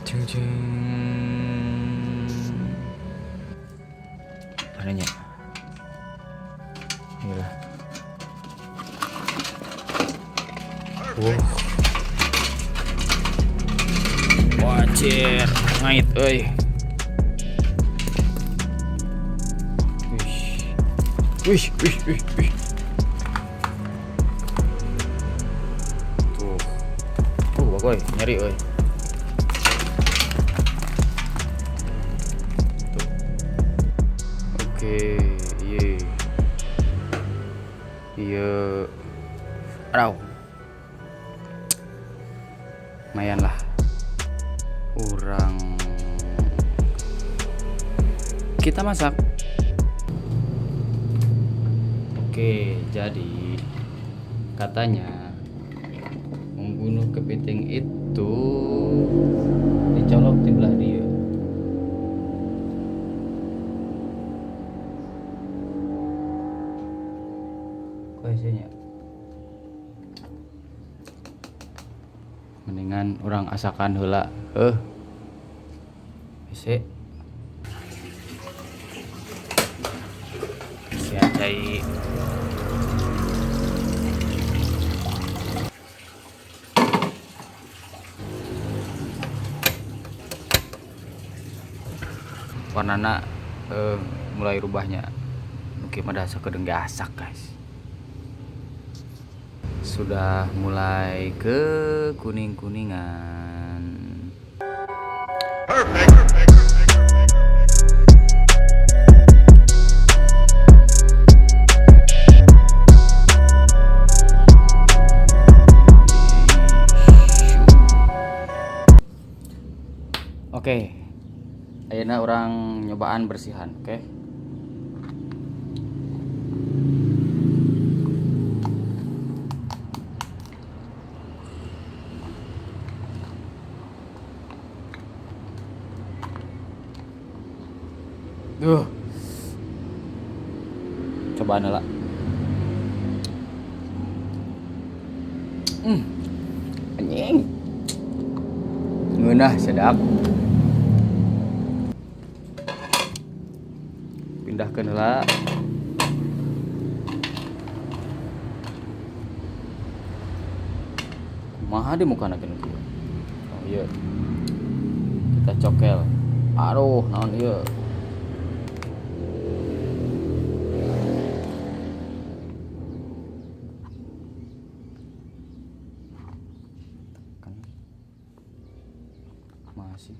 Jeng jeng. Mananya? Inilah. Wow. Wajir, ngait euy. Wih. Wih, wih, wih, wih. Tuh. Tuh, bagoy, nyeri euy. Tuh. Oke, iya. Iya. Aduh. Lumayan lah. Urang kita masak. Oke, jadi katanya membunuh kepiting itu dicolok di belah dia. Kok isinya? Mendingan urang asakan heula. Hese. Isian cai. Warnana mulai rubahnya. Oke, pada sakedeung ge asak, guys. Sudah mulai ke kuning-kuningan. Perfect. Oke. Ayeuna urang nyobaan bersihan, oke? Duh. Cobaan lah. Anjing. Ngeunah sedap. Pindahkeun heula. Kumaha di mukana geuning kieu? Oh iya. Kita cokel. Aduh, naon ieu? Tekan. Masih.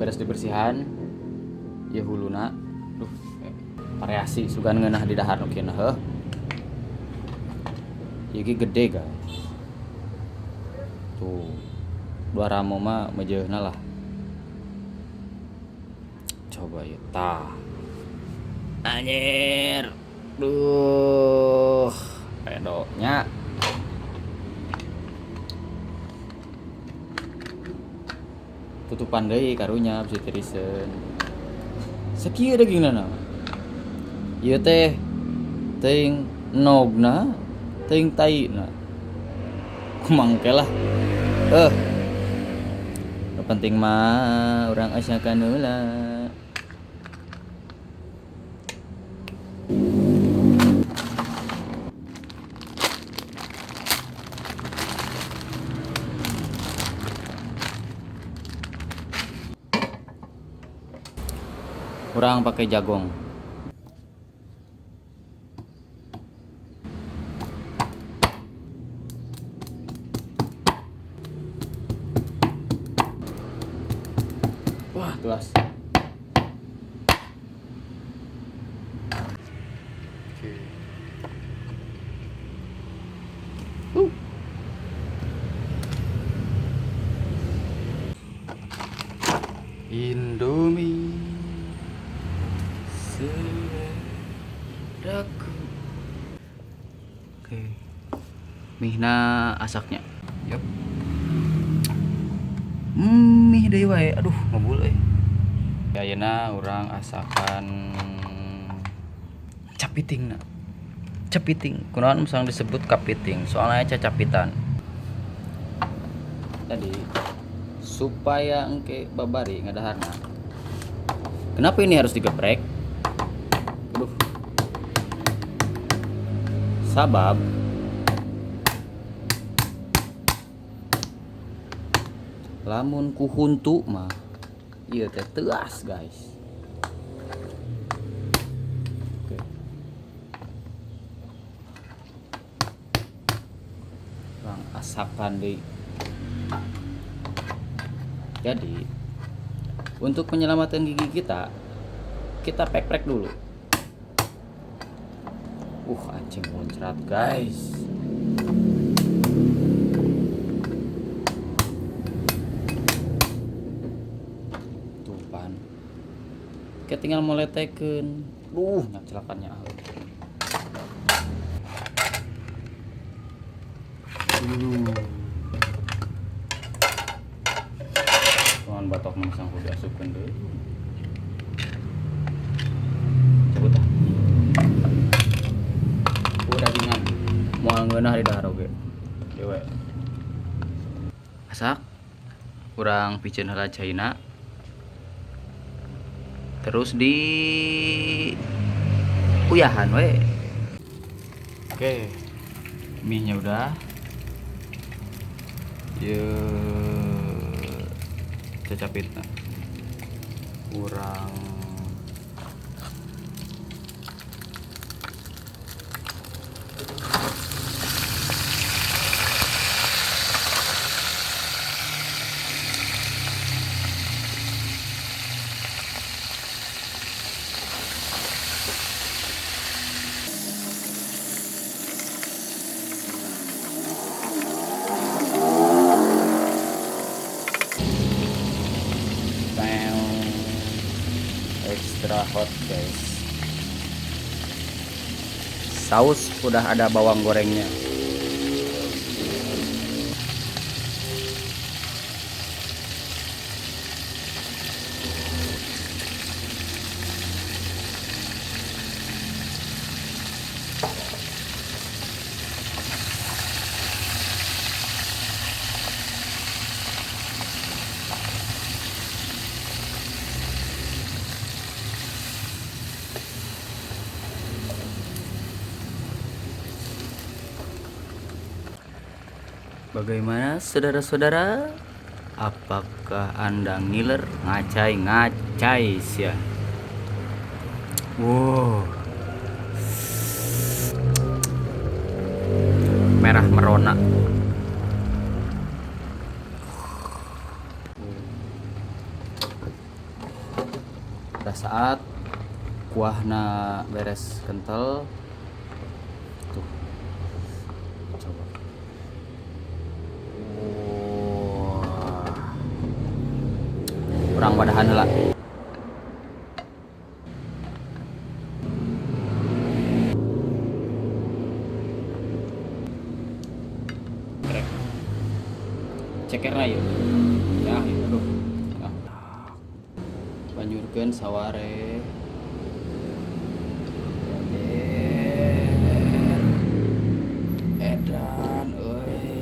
Beres dibersihan ya huluna, duh, variasi sugan ngeunah di dahar nu kieu heuh. Ieu ge gede, guys. Tuh, dua ramo mah mejeuna lah. Coba ya tah. Anjir. Duh, pedoknya. Tutupan deui karunya bisa tiriseun. Sakieu dagingna na. Ieu teh teuing nogna, teuing taina. Kumangke lah. Nu penting mah urang asakan heula. Urang pakai jagong. Wah, tuas. Oke. Indomie seleraku. Oke. Mihna asaknya. Yup. Mih deui wae. Aduh, ngebul euy. Ayeuna urang asakan capitingna. Capiting. Kunaon misalnya disebut kapiting? Soalnya cacapitan. Tadi supaya engke babari ngadaharna. Kenapa ini harus digeprek? Aduh. Sabab lamun ku huntu mah ieu teh teuas, guys. Oke. Urang asakan deui. Jadi untuk menyelamatkan gigi kita, kita pek-pek dulu. Anjing muncrat, guys. Tuh pan. Kita tinggal moletekeun. Duh, nyacelakannya. Tuan batok masang kudu asupkeun deui. Cabut ah. Dagingan. Moal ngeunah di dahar oge. Dewe. Asak. Urang piceun heula caina. Terus di uyahan we. Oke. Mie-nya udah. Ye cacapitna. Urang extra hot, guys. Saus udah ada bawang gorengnya. Bagaimana saudara-saudara? Apakah Anda ngiler? Ngacai-ngacai sia. Wow. Merah merona. Pada saat kuahna beres kental, tuh coba. Wah. Urang wadahan heula. Krek. Cekerna ieu. Ya, ieu aduh. Ah. Banjurkeun saware. Edan euy.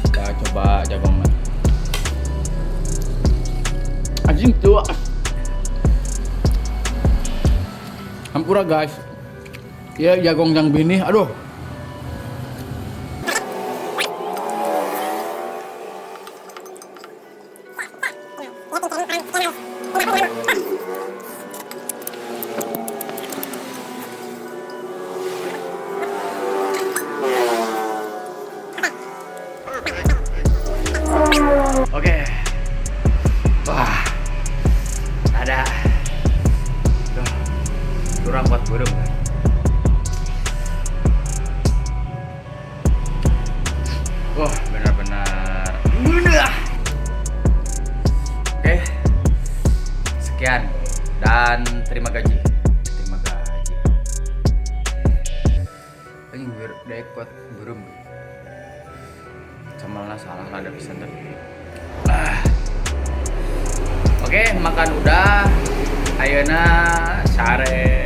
Kita coba jagongna. Anjing tua. Hampura guys. Ya jagong yang bini, aduh. Oke. Wah. Ada. Duh. Kurang buat burung. Wah, benar-benar. Benar. Oke. Sekian dan terima gaji. Terima gaji. Ini daek kuat burung. Samalna salah lah ada pisan tapi. Ah. Oke, makan udah. Ayeuna sare.